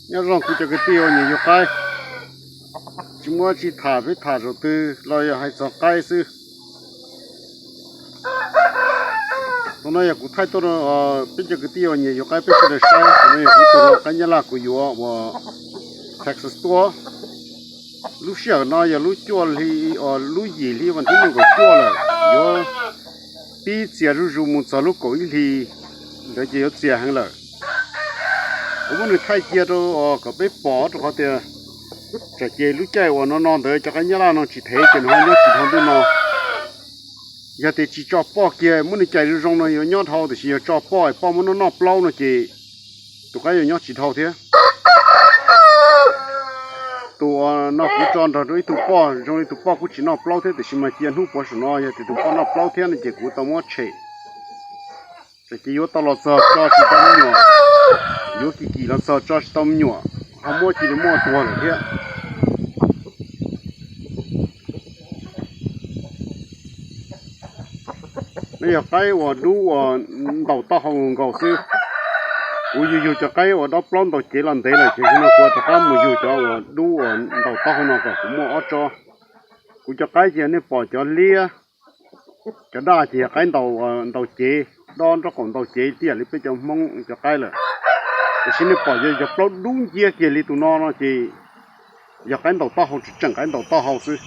Nyob zoo kuv cov kwv tij uas nyiam yug qaib, tsis muaj tsi tham, peb tham zaum twg los yog hais txog qaib xwb. Tus no yog kuv thaij tuaj rau peb cov kwv tij uas nyiam yug qaib peb sawv daws saib. Tus no yog kuv tus qaib nyab laj kuv yuav uas Texas tuaj. Lub sij hawm no yog lub cuaj hli, lub yim hli vas thib nees nkaum cuaj lawm, yuav pib txias zuj zus mus txog lub kaum ib hli ntawd ces yuav txias heev lawm. Kuv muab nws thaij cia rau kom peb pom rau qhov tias tsam ces lub caij uas no no ntawd cov qaib nyab laj no tsis thev ces nws ho nyob tsis dhau ntuj no. Yog tias tsis tso poj kiag muab nws cais zoo zoo no yuav nyob dhau, tiam sis yog tso poj, poj muab noj noj plaub no ces tus qaib yuav nyob tsis dhau thiab. Tus uas no kuv tso nrog rau ib tug poj, zoo li tus poj kuj tsis noj plaub thiab, tiam sis mas cia hnub puav saum no yog tias tus poj noj plaub thiab no ces kuv tau muab tshem. Tsam ces yuav tau los txog tso tsis tau me nyuam, yuav kim kim los txog tso tsis tau me nyuam, ho muab cia li muaj tuag lawm thiab. No yog qaib uas dub uas ntaus taub hau nkaus xwb. Kuv yug yug cov qaib uas dob plaub ntaus cev los ntev lawm ces no kuv rov qab mus yug cov uas dub uas ntaus taub hau no kom kuv muaj ob tsob. Kuv cov qaib ces nej pom cov liab, cov daj ces yog qaib ntaus, ntaus cev, dob nraub qaum ntaus cev tib yam li peb cov Hmoob cov qaib lawm. Tiam sis nej pom yog cov plaub dub nciab kiag li tus no no ces yog qaib ntaus taub hau, tseem tseem qaib ntaus taub hau xwb.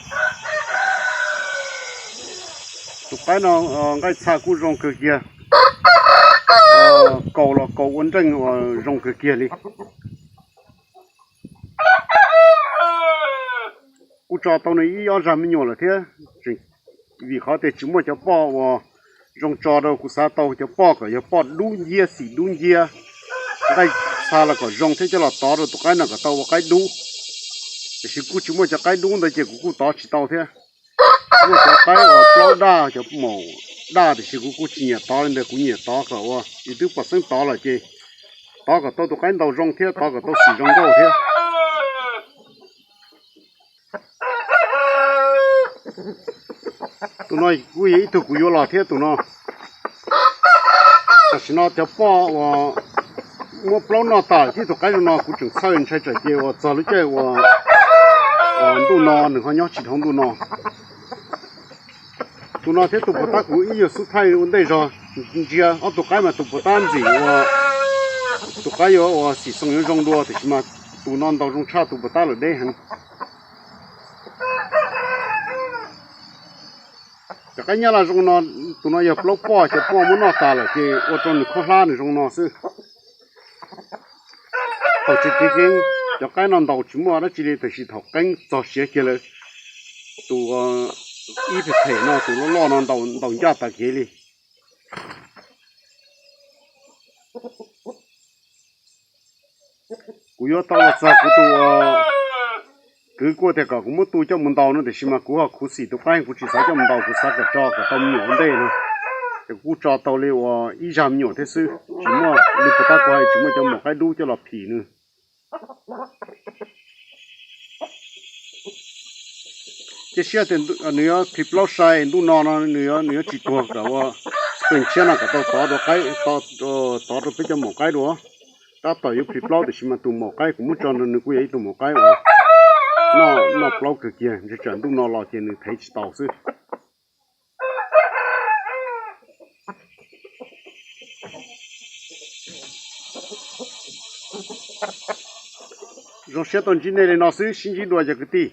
Tus qaib no nqaij txha kuj zoo kawg kiag, kaus los kaus ua nreej uas zoo kawg kiag li. Kuj tso tau nws ib ob zag me nyuam lawm thiab. Vim qhov tias tsis muaj cov poj uas zoo tso rau, kuv xav tau cov poj kom yog poj dub nciab, xim dub nciab, nqaij txha los kom zoo thiab coj los tov rau tus qaib no kom tau ua qaib dub. Tiam sis kuj tsis muaj cov qaib dub ntawd ces kuv kuj tov tsis tau thiab. Muaj cov qaib uas plaub daj, cov maum daj, tiam sis kuv kuj tsis nyiam tov li ntawd, kuv nyiam tov kom ua, yus twb pom xeeb tov lawm ces tov kom tau tus qaib ntaus zoo thiab tov kom tau xim zoo nkauj thiab. Tus no kuj yog ib tug kuv yuav los thiab tus no. Tam sim no cov poj uas muab plaub noj tas thiab tus qaib zoo no kuv tseem txhawj ntshai tsam ces uas txog lub caij uas ntuj no nws ho nyob tsis dhau ntuj no. Tus no thiab tus puas tab kuv ib nyuag xub thaij ua ntej zog, ntsia ob tug qaib mas tus puas tab ntxim uas tus qaib yuav uas xim xoo yuav zoo dua, tiam sis mas tus no ntaus zoo tshaj tus puas tab lawm deb heev. Cov qaib nyab laj zoo no, tus no yog plaub poj, cov poj muab noj tas lawm ces ua rau nws khaub hlab nws zoo no xwb. Thaum tsis ceev ceev, cov qaib no ntaus tsis muaj dab tsi li, tiam sis thaum qeeb txog siav kiag lawm, tus ib phem phem no, tus loj loj no ntaus ncaj tas kev li. Kuv yuav tau los txog kuv tus kwv kuj tias kom kuv muab tu coj mus ntaus no, tiam sis mas kuv ho khuv xim tus qaib, kuv tsis xav coj mus ntaus, kuv xav kom tso kom tau me nyuam ua ntej no. Ces kuv kuj tso tau li uas ib zag me nyuam thiab xwb, tsis muaj li puas tab kuv hais tsis muaj cov maum qaib dub coj los phim nws. Cia siab tias nws yuav phim plaub sai ntuj no no, nws yuav, nws yuav tsis tuag kom ua, pes tshiab no kom tau tov rau qaib, tov rau peb cov maum qaib dua. Tab tom yuav phim plaub tiam sis mas tus maum qaib kuv muab tso no nws kuj yog ib tug maum qaib uas noj plaub kawg kiag, ntshe tsam ntuj no los ces nws thev tsis taus xwb. Zoo siab tau ntsib nej li no xwb, sib ntsib dua cov kwv tij.